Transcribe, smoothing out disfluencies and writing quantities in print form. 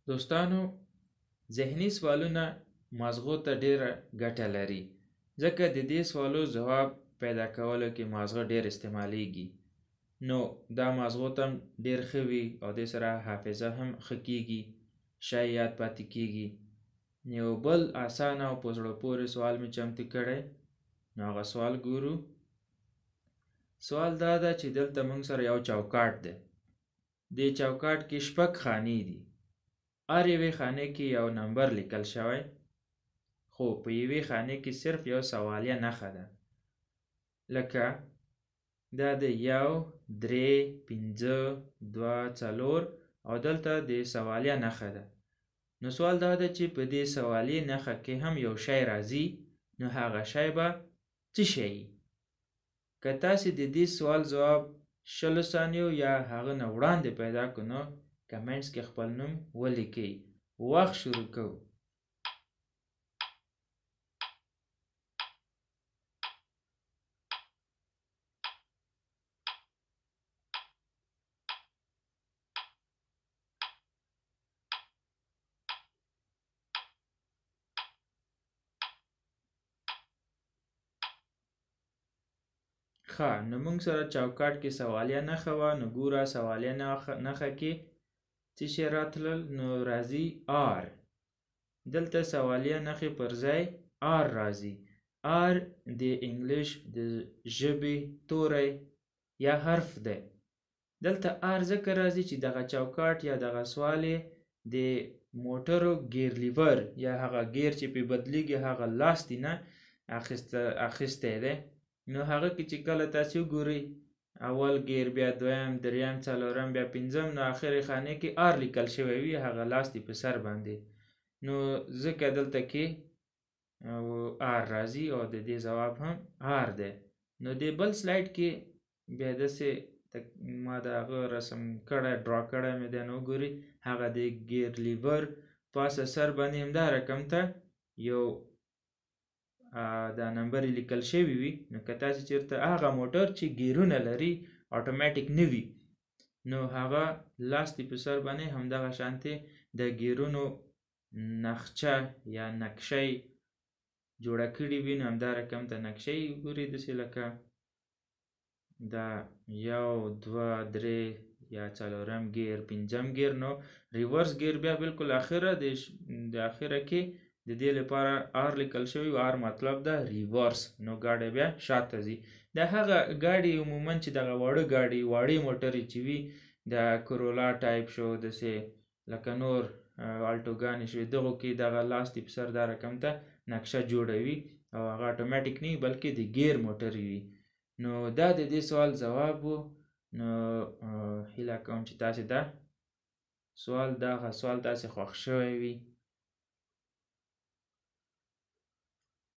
دوستانو، ذهني سوالونه مازغو ته ډیره ګټه لري، ځکه د دې سوالو ځواب پیدا کولو کې مازغه ډیر استعمالیږي. نو دا مازغو ته هم ډیر ښه وي او دې سره حافظه هم ښه کیږي، شی یاد پاتې کیږي. یو بل اسانه او په زړه پورې سوال مې چمتو کړی، نو هغه سوال ګورو. سوال دا ده چې دلته موږ سره یو چوکاټ دی. دې چوکاټ کې شپږ خانې دي. هر یوې خانې کې یو نمبر لیکل شوی، خو په یوې خانې کې صرف یو سوالیه نښه ده. لکه دا د 1، 3، 5، 2، 4 او دلته د سوالیه نښه ده. نو سوال دا ده چې په دې سوالیې نښه کې هم یو شی راځي، نو هغه شی به څه شی؟ که تاسې د دې سوال ځواب 20 ثانیو یا هغه نه وړاندې پیدا کړو، نو comments کې خپل نوم ولیکئ. وخت شروع کوو. ښه، نو موږ سره چوکاټ کې سوالیه نښه وه. نو ګوره سوالیه نښه کې څه شی راتلل؟ نو راځي R. دلته سوالیه نښې پر ځای R راځي. R د انګلیش د ژبې توری یا حرف دی. دلته R ځکه راځي چې دغه چوکاټ یا دغه سوال یې د موټرو gear lever یا هغه gear چې پې بدلیږي هغه لاستي نه اخیستی دی. نو هغه کې چې کله تاسې وګورئ، اول gear، بیا دویم، دریم، څلورم، بیا پنځم، نو آخرې خانې کې R لیکل شوی وي، هغه لاستي په سر باندې. نو ځکه دلته کې R راځي او د دې ځواب هم R دی. نو دې بل slide کې بیا داسې ما د هغه رسم کړی، draw کړی مې دی. نو وګورئ هغه د gear lever پاسه سر باندې همدا رقم ته یو دا نمبر یې لیکل شوی وي. نو که تاسې چېرته هغه موټر چې ګیرونه لري اتوماتیک نه وي، نو هغه لاستي په سر باندې همدغه شانتې د ګیرونو نخچه یا نقشه یې جوړه کړې وي. نو همدا رقم ته نقشه یې وګورئ، داسې لکه دا 1، 2، 3 یا څلورم gear، پنځم gear. نو reverse gear بیا بالکل اخره د اخره کې د دې لپاره R لیکل شوی. R مطلب ده reverse، نو ګاډی بیا شاته ځي. د هغه ګاډي عموما چې دغه واړه ګاډي، واړې موټرې چې وي، د کرولا ټایپ شو، داسې لکه نور الټوګانې شوې، دغو کې دغه لاستي په سر دا رقم ته نقشه جوړوي او هغه اتوماتیک نه وي، بلکې د gear موټرې وي. نو دا د دې سوال ځواب و. نو هیله کوم چې تاسې دا سوال، دغه سوال تاسې خوښ شوی وي.